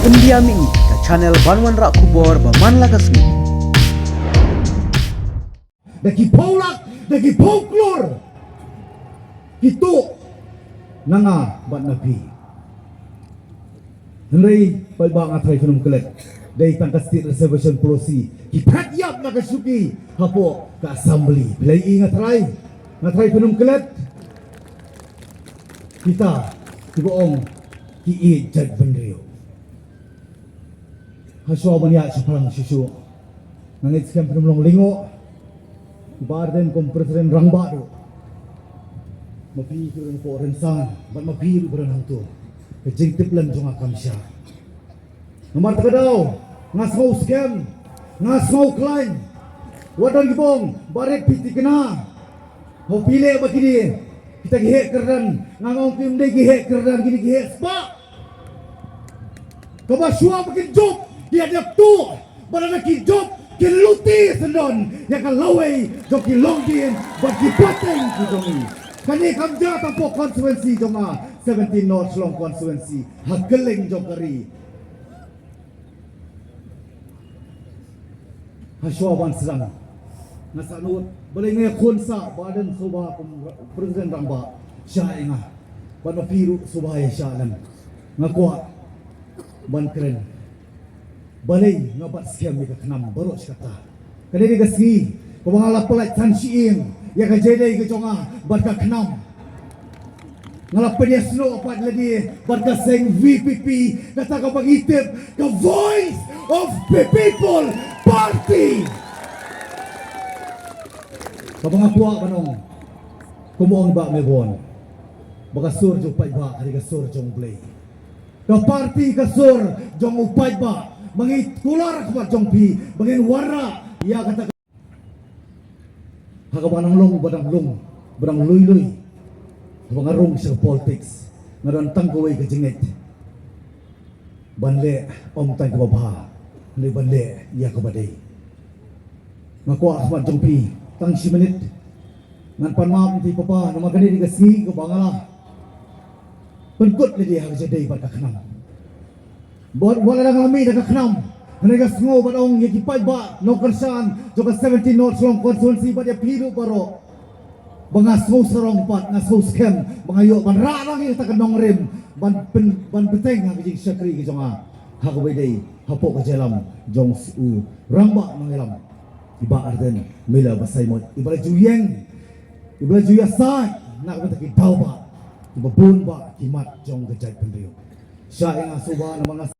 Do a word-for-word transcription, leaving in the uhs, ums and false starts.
India Mih, ka channel ban wanrah khubor ba man la ka sngi. Da ki phew lak, da ki phew klur ki tuh na nga bad na phi. Hynrei paidbah, nga tharai phin ym klet, dei tang ka state reservation policy ki phet ïap na ka shuki hapoh ka assembly. Phi la ïohi, nga tharai, nga tharai phin ym klet. Kita kiba ong ki ïeit jaitbynriew. Hashwa ban ïaid shaphrang shuh shuh, nga ngeit skhem phin ym long lyngngoh. Bah Ardent kum president rangbah ruh, ma phi ki don hapoh rynsan bad ma phi ruh ba don hangto, ka jingtip lem jong nga kam shah. Namar kata ka daw nga sngew skhem, nga sngew khlaiñ. Wat don kiba ong ba rit phi thikna. Haba phi leh ba kine kita ki heh kyrdan, nga ong kim dei ki heh kyrdan, kine ki heh spah. Kaba shuwa ba kin jop ki ïa dep tuh, bad lada ki jop kin luti syndon ïa ka lawei jong ki longdien bad ki pateng ki jong ngi. Kane kam jia tang hapoh constituency jong nga, seventeen North Shillong constituency, ha kylleng jong ka ri. Hashwa ban sdang, nga sahnud balei nga ïakhun sah Bah Ardent Soba kum president rangbah, shah ïa nga. Bad ma phi ruh Soba ïa shah lem. Nga kwah ban kren balei nga bat skhem ïa ka KHNAM baroh shi katta. Kane dei ka sngi kaba nga la pyllait san shi ïing ïa ka jingïadei ka jong nga bad ka KHNAM. Nga la pynïasnoh pat lade bad ka seng VPP, kata kaba ngi tip ka Voice of the People Party. Kaba nga kwah ban ong, kumba ong i Bah Mebon, ba ka sur jong u paidbah ka dei ka sur jong U Blei. Ka party ka sur jong u paidbah, ba ngi kular khmat jong phi ba ngin wanrah ïa kata ka Ha kaba nang long, ba dang long, ba dang lui lui, haba nga rung sha politics, nga don tang kawei ka jingngeit, ban leh ym tang kaba bha, hynrei ban leh ïa kaba dei. Nga kwah ha khmat jong phi tang shi minit, ngan pan map ïa phi papa, namar kane dei ka sngi kaba nga la pynkut lade ha ka jingïadei bad ka KHNAM. Bad wat la dang la mih da ka KHNAM, hynrei nga sngew bad ong ïa ki paidbah nongkyrshan jong ka seventeen North Shillong constituency bad ïa phi ruh baroh, ba nga sngew sarong pat, nga sngew skhem ba nga ïoh ban rah lang ïa kata ka nongrim ban pyn, ban bteng ha ka jingshakri ka jong nga ha kaba dei hapoh ka jingïalam jong u rangbah nongïalam, i Bah Ardent Miller Basaiawmoit, iba la ju ïeng, iba la ju ïasaid na ka bynta ki daw bah kiba bun bah ki mat jong ka jaitbynriew. Shah ïa nga Soba namar nga